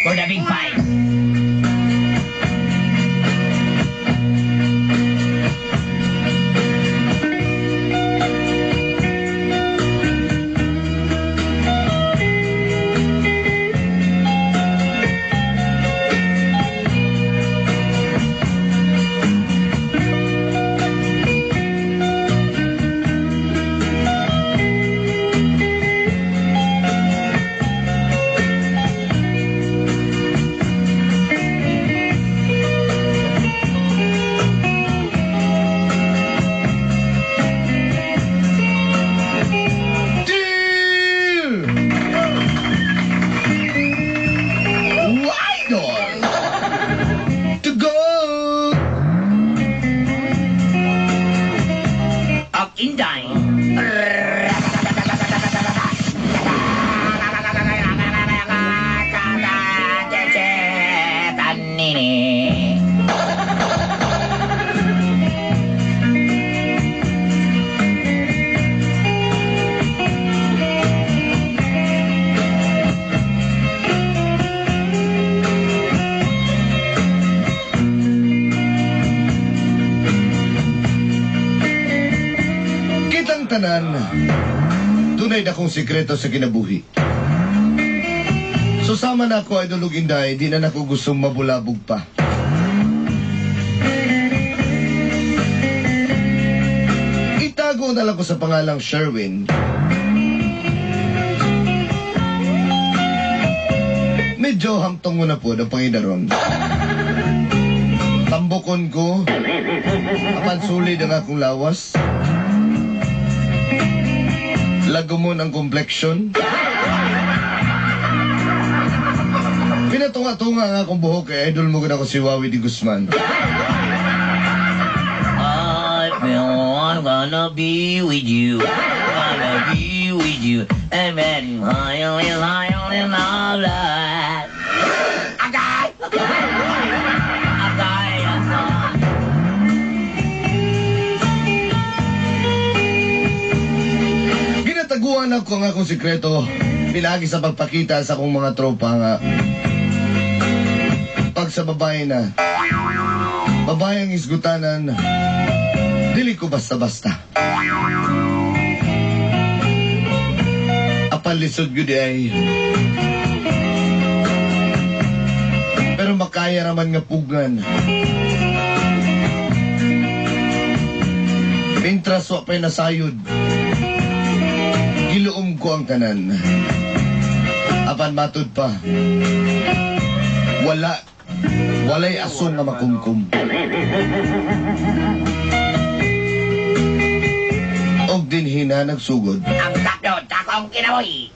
For the big five. Dear Idol to go. Up Inday. Kitang tanan, dunay dakong sikreto sa kinabuhi. So sama na ako, Idol ug Inday, di na nako gustong mabulabog pa. Itago na lang ko sa pangalang Sherwin. Medyo hamtong mo na po ng pangidaron. Tambokon ko, apan sulid ang akong lawas. Lagumon ang complexion. Pinatunga-tunga ang akong buhok kay idol mo gud ako si Wowie de Guzman. I feel I'm gonna be with you. Gonna be with you. And then I only lie on in all that. Agay! Agay! Agay! Ginataguan ako ang akong sikreto. Pinagi sa pagpakita sa akong mga tropa nga. Pag sa babae na, babae ang isgutanan, dili ko basta-basta. Apan lisod gyud ay. Pero makaya raman nga pugan. Mintras wa pa'y nasayod. Giluom ko ang tanan. Apan matud pa. Wala. Walay asong nga makumkum. Og dinhi na nagsugod. Ang tatlo, takong kinabuhi.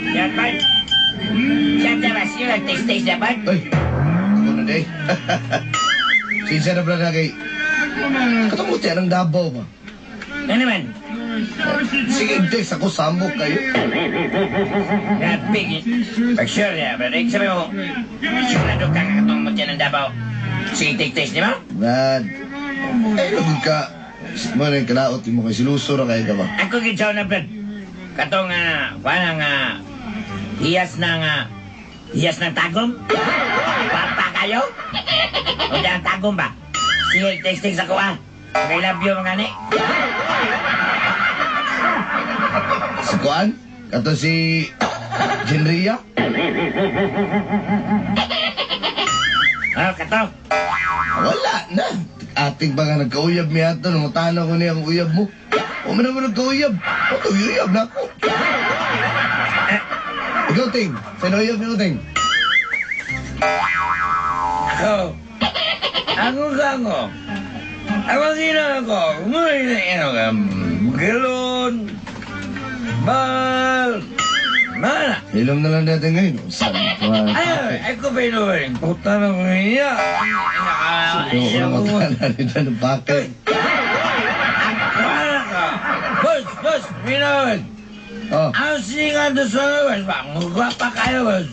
Yan, Bart. Siya ba? Sino nag-taste-taste na, Bart? Ay, ako na day. Sinsya na brother kay katong tiyan ng Davao ba? Ano naman? Sige, text ako samok kayo. Grabe. Pag sure niya, brother. Sabi mo, sure na doon ka katong mo ng Davao. Sige, take-taste, di ba? Brad. Ay, lugod ka. Mo rin kalaot mo kay siluso ra kay ka ba? Ako gitsaw na, Brad. Katong, parang, hiyas ng, hiyas ng tagom. Papa kayo? O ang tagom ba? Sige, text-text ako, ah. I love you, mga ni. Si Kuan? Kato si Jenria? Ah, kato. Wala na. Ating ba nga nagkauyab mi ato, nung tanaw ko niya ang uyab mo. O man naman nagkauyab. O uyab na ako. Ikaw, Ting. Sino uyab niyo, Ting? Ako. Ako kango. Ako sino ako. Muna ano ka. Galon. Bal. Mana. Hilom na lang natin ngayon. Saan? Ay, ay ko ba yun? Puta na ko niya. Yung unang matala nito ng bakit. Wala ka. Boss, boss, minawad. Oh, Ang siningan doon sa labas ba? Gwapa kayo, boss.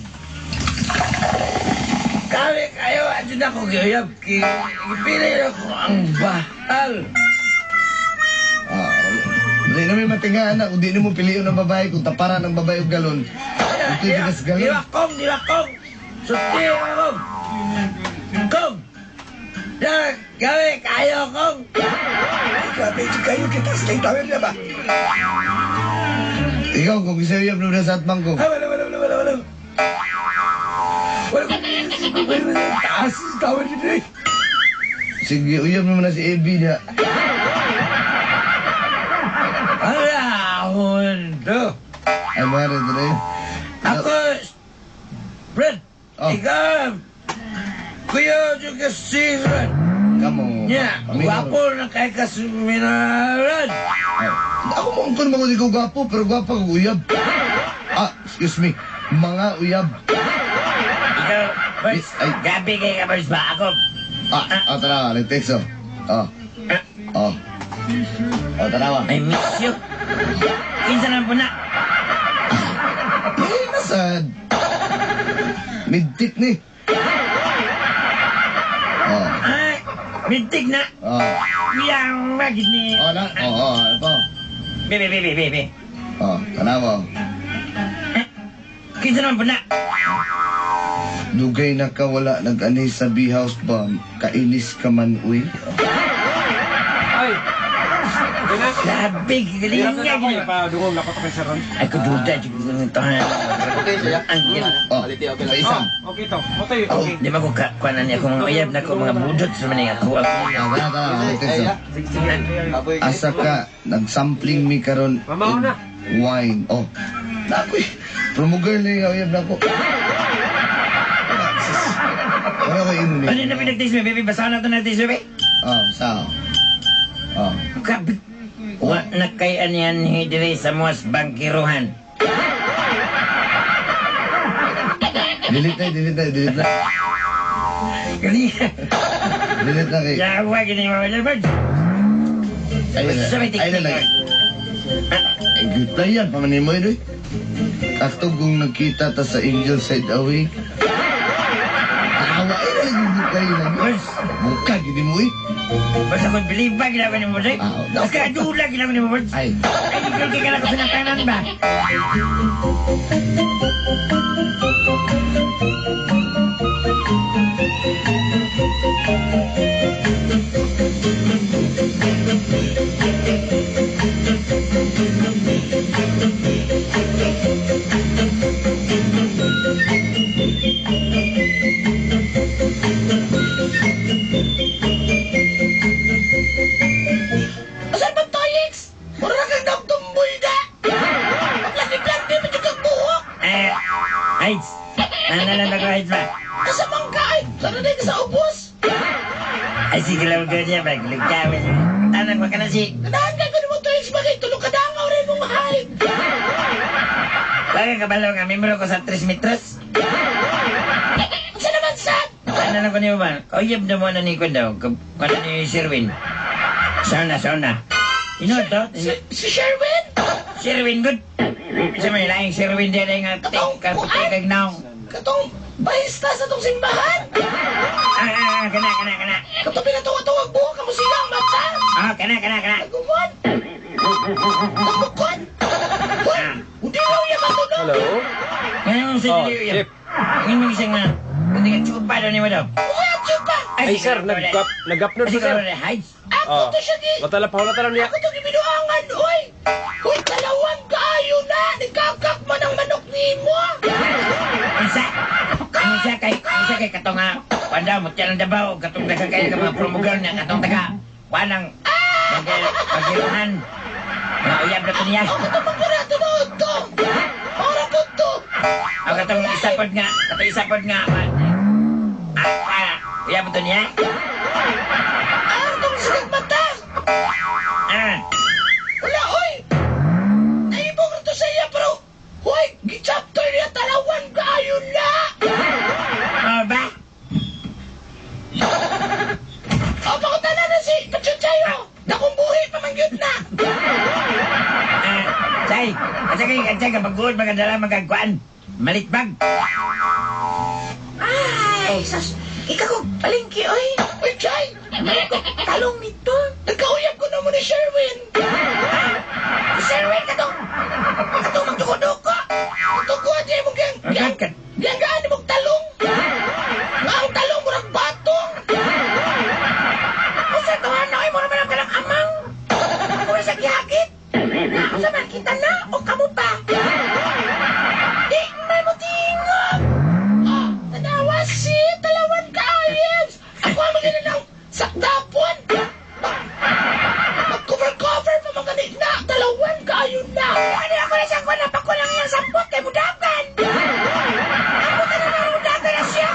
Kali kayo, at yun ako gayab. Pili ako ang bahal. ah, hindi namin matinga anak. Kung di mo piliyon ng babae, kung taparan ng babae o galon. Ito yung tigas galon. Diwa kong, diwa kong. Suti ako. Kong! Yan, gabi kayo, kong. Grabe, kayo kita sa tawin na ba? Ikaw, kung isa yung na sa atbang ko. Ah, wala, wala, wala, wala, wala. Wala ko taas sa tawin dito eh. Sige, uyab naman na si Abby niya. Wala ako nito. Ay, mga rin, rin. Ako, Fred, Oh. ikaw, Kuya, juga si Fred. Kamu. Nya, gwapo na kay kasuminaran. Ay, ako mo angkon mga di ko gwapo, pero gwapo ko uyab. Ah, excuse me. Mga uyab. Ikaw, Birds, Ay. gabi kay ka, Birds ba? Ako, Ah, ah, tara, nag-text oh. Oh. Oh. Oh, tarawa. I miss you. Kinsa naman po na. Eh, nasad. Midtik ni. Oh. Ay, mintik na. Oh. Yang magit ni. Oh, na. Oh, oh, ano pa? Bebe, bebe, bebe. Oh, tanawa. Kinsa naman po na. Dugay na ka wala nag-anay sa B-house ba? Kainis ka man, uy. Ay! Gina, Grabe, galing hirap na nga. ako eh. Padungog na ko to kay Sir Ron. Ay, kududa, ito ha. Okay siya. Ang gina. Oh, Quality, okay lang. sa isa. Oh, okay to. Okay, okay. Di ba ko kakuanan niya akong mga uyab na ko mga budot sa mga ako. Ah, tara, tara, nag-text oh. Sige, sige. Apoy. Asa ka, nagsampling mi karon Mamaw na. Wine. Oh. Nakoy. Promo girl ni uyab na ko. Wala ko imo ni. Ano na pinag-taste mo, baby? Basahan na ito na taste, baby. Oh, sa. Oh. Grabe. Wa na kay aniyan hidiri sa muas bangkiruhan. Delete na, delete na, delete na. Galing. Delete na kay. Yawa, gini mga bird. Ay, Sa may ay, tiktik. ay, ay, reply yan, pamanin mo yun, eh. Kaktog kung nagkita ta sa Angel Side Away. Tawa, ay, nag-reply lang. Birds, Buka, gini mo eh. basta kung believe ba ginagawa ni mo, birds? Ah, Mas kadula ginagawa ni mo, birds? Ay, Ay, di ko kaya ko sinatanan ba? Asan ba Toyix? Mura kang nagtumboy na! Paglandi-blandi mo yung kang buhok! Eh, AIDS. Nanalan ako, AIDS ba? Asa man ka ay? Sana na sa ubos! Ay, sige lang ko niya ba? Ligawin. Tanang ka na si... Nanahan ka ko mo Toyix bagay tulog ka dangaw rin mong height! Baga kabalo nga, membro ko sa 3 metros. Asa naman sad? Ano lang ko niyo ba? Kauyab na mo na ni ko daw. Kano ni Sherwin. Sauna, sauna. Ino to? Si Sherwin? Sherwin, good. Sa may laing Sherwin din ay nga Katong tingkag kag naong. Katong bahista sa tong simbahan? Ah, ah, ah, kana, kana, kana. Katong pinatuwa-tuwag buhok ka mo sila ang mata? Ah, kana, kana, kana. Nagumon! Nagmukon! Hoy! Hindi na uya ka to, no? Hello? Ngayon sa Oh, dili uyab. Chip. Ngayon mo isang nga. Kundi nga chupa daw ni mo daw. Uy, ang tsupa! Ay, sir, nag-upload Ay, ko, sir. siguro na hides. Ako Oh. to siya gi... Matala pa, wala tala niya. Ako to gibinuangan, oy! Uy, dalawang kaayo na! Nagkakak man ang manok nimo! Unsa? Unsa kay katong nga panda mo tiyan ang Davao katong daghang kayo ka mga promogal niya katong taga wanang bagay bagayuhan. Mga uyab na to niya. Ako to mangkura tinuod to! Para po to! Ang katong isa pod nga, katong isa pod nga. Ah, ah, uyab to niya. Ah, itong sigag mata! Ah, Wala, oy! Naibog na to sa iya, pero... Hoy, gi-chapter niya. Chay, at saka at saka pagod magandala magagkuan. Malitbag. Ay, sus. Ikaw ko palengke, oy. Oy, Chay. May ko talong nito. Nagkauyab ko na mo ni Sherwin. Sherwin, katong. Katong magduko-duko. Tuko niya mo gang. Agad ka. Ganggaan mo talong. Nga ang talong murag batong. Usa to ano ay mo naman ang kanang amang. Ako na sa gihagit. Usa man kita na o kamo pa. Di man mo tingog. Ah, tanawa si talawan ka ayens. Ako ang magina ng sakdapon. Mag-cover-cover pa mga na. Talawan kaayo na. Ano ako na siyang kwan, napakulang iyang sampot kay mudagan. Ang na na mudagan na siya.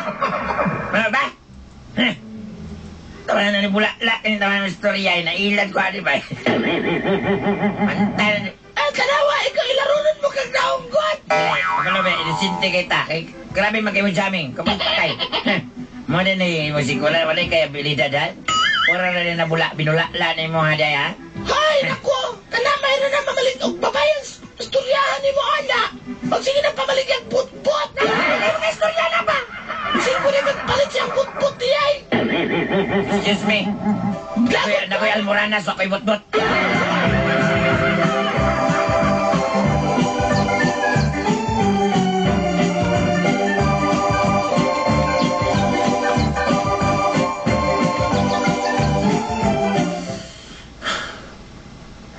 Ano ba? Huh? Tawa na ni Bulala, kani tawa na istorya, nailan ko ani ba? Pantay na ni... Eh, tanawa, ikaw ilarunon mo kag naunggot. Ako na ba, inisinte kay ta. Kay, grabe man kayo jamming. Kapunta kay. Mo na ni musik, wala, wala kay abilidad ha? Ora na rin na bula, binulala na mo ha, day, ha? Hay, nako! Kana mayroon na mamalit og babaeng istoryahan ni mo, ana! Magsige na pamalit yung butbot! Ay, mga istorya na ba? Sige ko na magpalit siyang butbot diyay! Excuse me. Nakoy, nakoy almoranas, ako'y butbot.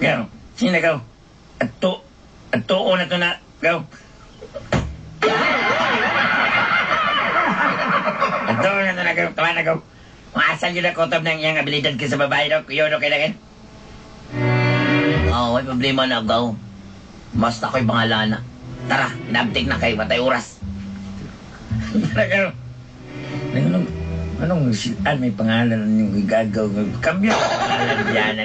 Gaw, sino gaw? Ato, ato na to na, gaw. Ato na to na gaw, tawa na gaw. Maasan yun ang kotob ng iyang abilidad kay sa babae daw, kuyo daw kailangan. Oo, may problema na gaw. Basta ako'y pangalana. Tara, inabtik na kayo, patay oras. Tara gaw. Anong, anong silaan may pangalan yung gagaw? Kambyo pangalan diyan.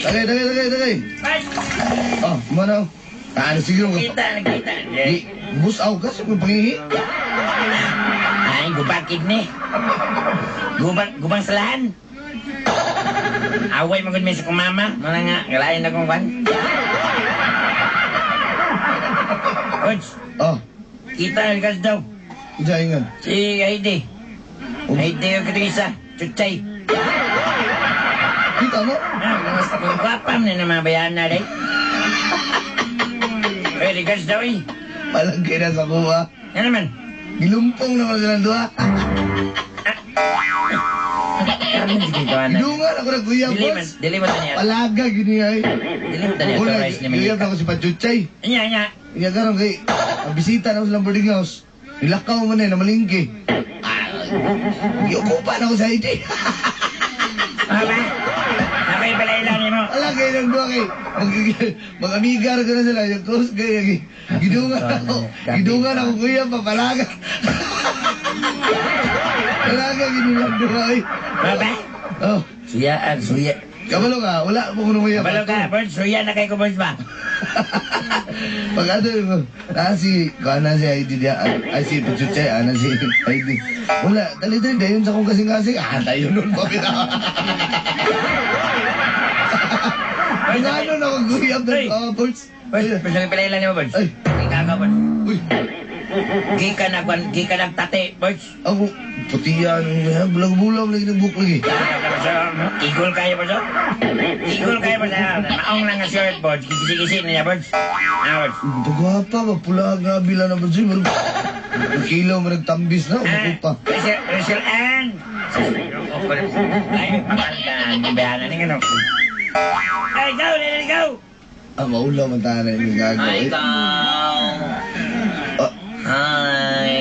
Tagay, tagay, tagay, tagay. Oh, mano. Ano siguro ka? Kita, nakita. Di, busaw ka sa kung pangihi. Ay, gubang kidney. Gubang, gubang salahan. Away magud mi sa kong mama. Mana nga, galain na kong kwan. Coach, Oh, kita na likas daw. isa ingan. Si Heidi. Heidi yung katong isa. Chuchay. Kita mo? Ah, mga gwapa man na mga bayan na rin. Uy, likas daw eh. Palangkay na sa kuha. Ano naman? Gilumpong naman silang duha. Ano sige gawa na? Gidungan ako na kuya, Dili man, boss. dili man niya. Palaga, gini ay. Dili man niya Una, authorize ni giyab Manika. na ako si Pachuchay. Nya, nya. Iya karon kay ang bisita na ako silang boarding house. Nilakaw man eh, namalingki. Ah, giukupan ako sa ID. Ano ba? Ako'y palailan ni mo. Ala kay nang duha kay mag-amiga ra ko na sila yung close kay gidungan ako. Gidungan ako kuya papalaga. Palaga gini lang duha ay. Ano ba? Oh, Suyaan, suya. kabalo ka, wala mo kuno kuya. Balo ka, Birds. Suya na kay ko, Birds ba? Pag ano, na si, kuha na si ID niya, ay si Pachuchay, ana si ID. Wala, dali-dali, dayon sa kong kasing-kasing. Ah, tayo nun pa pina. Ano na ako guyab Ay. ng mga Birds? Birds, Birds, ako'y palailan ni mo, Birds. Ay. Gikan ka, Birds. Uy, Gikan na, gikan ng tate, Birds. ako, putiyan, bulag-bulag lagi ng book lagi. Igol kayo, Birds, oh. Igol kayo, Birds. Ah, Maong lang ang shirt, Birds. Gisi-gisi na niya, Birds. Ah, Birds. Pagwapa, mapula nga bila na Birds. Kilaw, marag tambis na, Ah, umukupa. Rachel, Rachel Ann. Ay, pangalan, bayanan ni ano. Ay, go, let it go. Ah, maulaw man tayo na yung gagawa. Hi, ikaw. Ah, Hi.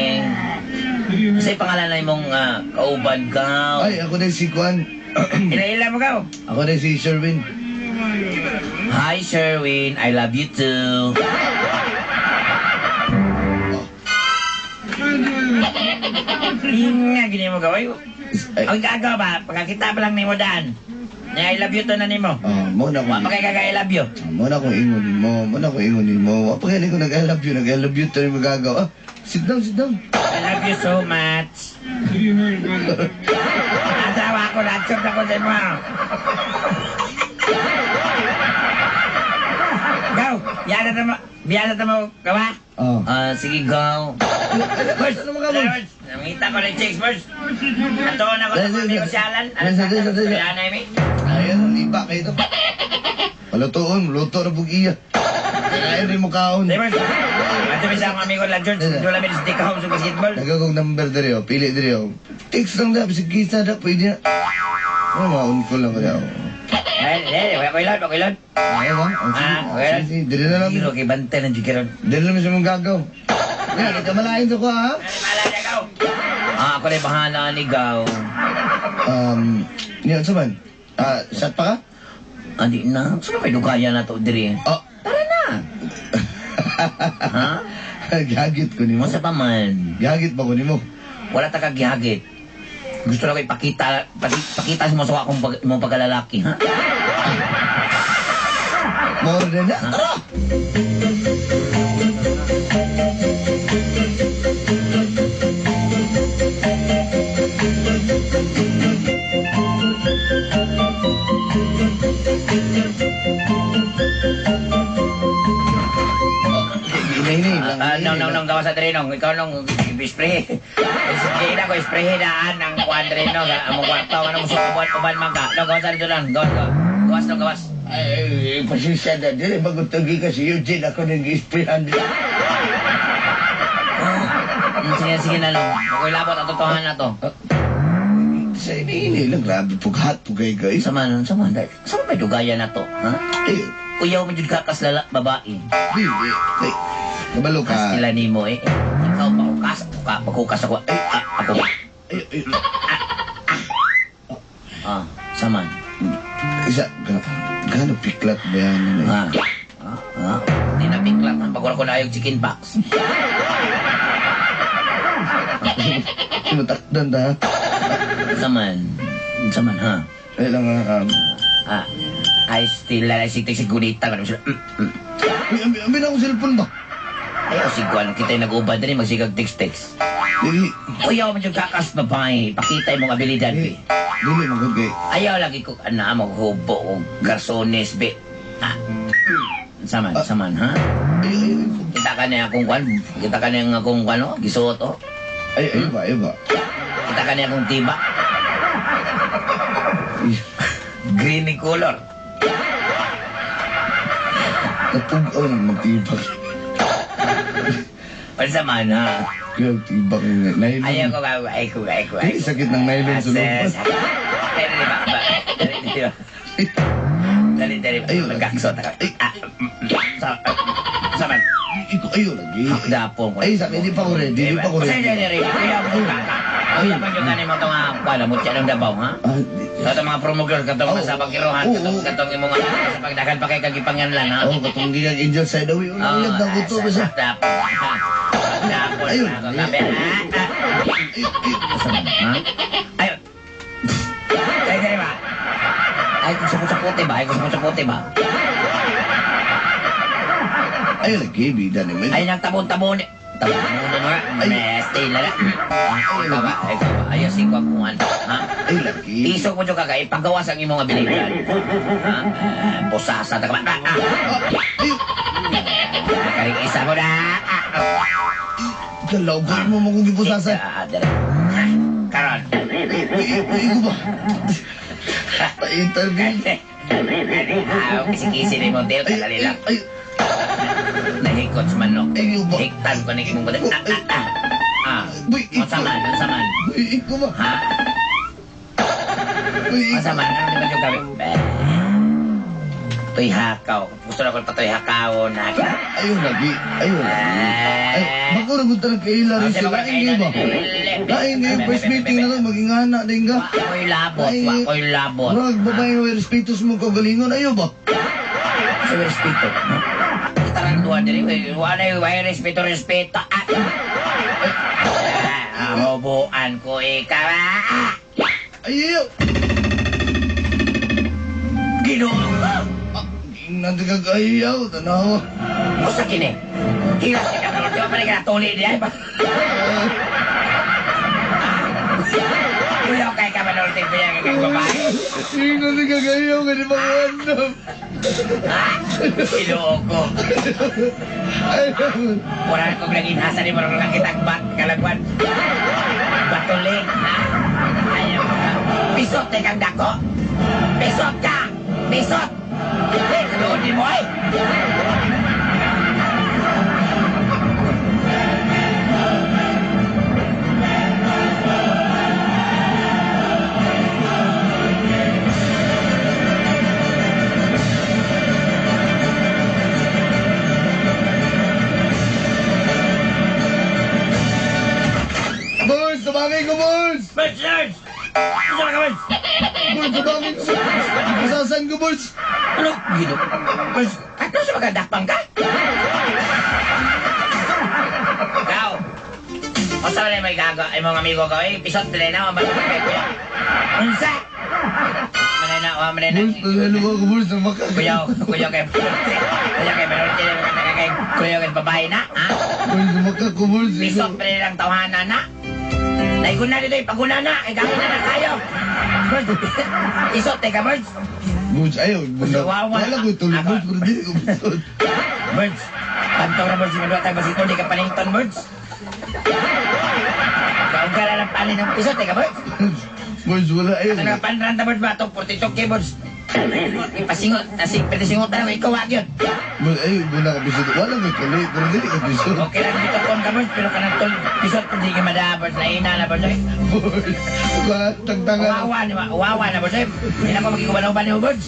Kasi pangalan na imong kauban ka. ay, ako na si Kwan. Ila-ila mo, go. Ako na si Sherwin. Hi, Sherwin. I love you too. Nga, gini mo gawin. Ay, Ang gagawa ba? Pagkakita pa lang nimo daan. Na I love you to na nimo. ah, mo na Wa akong pa kay kaga I love you. Mo na akong ingon nimo, mo na akong ingon nimo. Wa pa gani ko nag-I love you, nag-I love you to nimo gagaw. Ah, sit down, sit down. I love you so much. Asawa ko, latsop na ko sa imo. Go! Biyada na mo. Biyada na mo. Gawa? Ah. Ah, sige, go. Boss, ano mga boss? Nangita ko ng chicks, boss. Ato na ko sa mga amigo si Alan. Dali, dali, dali. Kaya na, Amy. Ayun, iba kayo ito. Palutoon, luto na pug iya. Kain rin mo kaon. Dali, boss. Ato mi sa akong amigo lang, George. Doon namin sa take home sa basketball. Nagagong number diri oh, pili diri oh. Text lang da, bisag kisa da, pwede na. Ano mga on call lang kaya. Eh, eh, wala ko ilan, wala ko ilan. Ayaw ba? Oh, sige. Ah, okay. Sige, sige. Diri na lang. Hero kay Bantay ng Jikiron. Diri na lang sa mga gagaw. Yan, kamalain to ko ha. Bahala na ikaw. Ah, ako na bahala ni Gaw. Niya, sa man? Ah, shot pa ka? Andi na. Sino may dugaya na to diri? Oh. Tara na. Ha? Gagit ko nimo. Unsa pa man? Gagit ba ko nimo? Wala ta kagihagit. Gusto na ko ipakita, pakita mo sa akong pag, imong pagkalalaki, ha? More than that. Tara! Hinay-hinay lang. Ah, nong, nong, nong, gawas sa diri, nong. Ikaw, nong, spray. Sige na ko, spray daan ang kuwan diri, nong. Among kwarto, ano mo sukuban, uban man ka. Nong, gawas sa dito lang. Gawas, gawas. Gawas, nong, gawas. Ay, pasensya na. Dili, magutagi ka si Eugene. Ako nag-isprayan. Sige, sige na lang. Okay, labot, ang totohan na to. Sa ini-ini lang, grabe. Pughat, pugay guys. Sama nun, sama. Sama may dugaya na to, ha? Eh, Uyaw mo jud ka kaslala, babae. di, di. Ay, kabalo ka. Kastila nimo eh. Ikaw pa ukas, ka paghukas ako. Ay, ah, ako. Ay, ay, Ah, saman. isa, gano piklat ba yan? Ano, eh? Ah. Ah, ah. Di na piklat ang pagwala ko na ayog chicken box. Matakdan ta. Saman. Saman ha. Ay lang, Ah. I still la si si gunita kan sila. Uy, ambil akong cellphone ba? Ayaw si Guan, kita yung nag-uban din magsigag text-text. Dili, Uyaw man yung kakas babae, pakita imong abilidad dili, be. dili, magod kay. Ayaw lagi ko ana maghubo og garsones be. Ah. Saman, saman ha. Ay, ay, ay, Kita ka na akong kwan, kita ka na akong kwan, oh, gisuot oh. ay, ay ba, ay ba. Kita ka na akong tiba. Green ni color. Natugaw ng magtibak. Pansaman ha. Kaya tibak ng nylon. Ayaw ko ba, ay ko, ay ko, ay Ay, ko. sakit ng nylon sa loob. Dali, ba, ba, dali, dali, ba. Dali, dali, Ayaw, lagi. magkaksot ako. Ah, saman. Iko, ayaw lagi. Dapong ko. Ay, sakit, di pa ko ready, di pa ko Ay, ready. dali, dali. Kuya, mo ka. Kuya, man yung kanin mo itong kuwan, mutya ng Davao, ha? Ah, di. So, itong mga promo girl, katong Oo. nasa pagkiruhan, Oo. katong, katong imong, sa pagdagan pa kay kagipanganlan, ha? Oh, katong gigang angel side away. Oh, nangilad na ko to. Basta. Dapon. Dapon. Ayun. Ako, kape. Ah, ah. Ay, ay, Asa man, ha? Ayun. Ay, dali ba? Ay, kung sapot-sapote ba? Ay, kung sapot-sapote ba? ay, lagi, bida ni Mel. Ay, nagtabon-tabon. Tabon na na. Ay. Mesti na na. Ikaw ba? Ikaw ba? Ayaw si Kwa kung ano. Ha? Ay, lagi. Isok mo dyan kagay, paggawas ang imong abilidad. Ha? Ah, Busasa ta ka ba? Ah, ah. Ay, Karing isa mo na. Ah, ah. dalaw ko mo mo kung gipusasan. Ah, dali. Ah, Karon. Ay, ay, ko ba? Pa-interview. Ah, kisi-kisi ni mo, Del, Ay, kadali ay, lang. ay, Nahikot sa manok. Ay, ba? Hiktan ko na imong badak. Ah, ah, ah. Ah. Uy, ikaw. Unsa man, unsa man. ay, iko ba? Ha? Ay, Unsa man, ano di ba yung gabi? Eh. Tuy hakaw. Gusto na ko patoy hakaw na. Ayaw lagi, ayaw lagi. Ay, bako na punta ng kaila rin sila. Lain ngayon ba? Lain ngayon, first meeting na lang, maging anak din ka. Wako'y labot, wako'y labot. Murag, babae nga may respeto sa mong kagalingon, ayaw ba? Sa respeto. No? Tarang duha diri, wala way respeto respeto. Ah. Ah, hubuan ko ikaw. Ah. Ayaw! Ginoo ko. Nanti kag ayaw, tanaw. Usa kini. Hilas ka karon, di ba pa rin tuli niya? Kuya, kay ka manorte kuya kay babae. Nanti kag ayaw, kani mga andam. Ha? Ginoo ko. Ayaw. Wala kong naging hasa ni Marong lang kitang bat, kalagwan. Batuling, ha? Ayaw ka. Pisot na kang dako. Pisot ka! Pisot! Eh, kaluod ni mo ay! Boys, tumangin ko, boys! Merch, Lurch! Isa ka, Merch! Boys, tumangin ko, boys! Masasan ko, boys! Ano? Gino? Merch, ano sa mga dakpang ka? Ikaw! O sa may gago, ay mga amigo ko, eh, pisot na na, ang kay kuya. Unsa? Manay na, wa manay na. Boys, pasalo ko, boys, namakak. Kuya, kuya kay kuya kay Menorte, kay kuya kay babae na, ha? Boys, namakak ko, boys. Pisot pa rin ang tawhana na. Naiguna dito, ipaguna na, kay gawin na na tayo. Birds, isot, teka, birds. Boys, ayaw. Wawa. Wala ko tulog, boys, pero di ko pisot. Birds, pantong na birds, madua tayo basito, di ka panington, birds. Kaugara na ng panin ng pisot, teka, birds. Boys, wala, ayaw. Ano nga panranta, birds ba? Itong 42K, birds. Ipasingot, nasi, pwede singutan ako, ikaw, wag yun. Boys, ayaw, wala ka pisot. Wala ko tuloy, pero di ko pisot. Okay lang dito kon ka, birds, pero kanang tol, pisot, hindi ka madaya, birds, laina na, birds. Boys, tagtangan. Wawa ni wawa na, birds. Hindi na ko magkikuban-uban ni birds.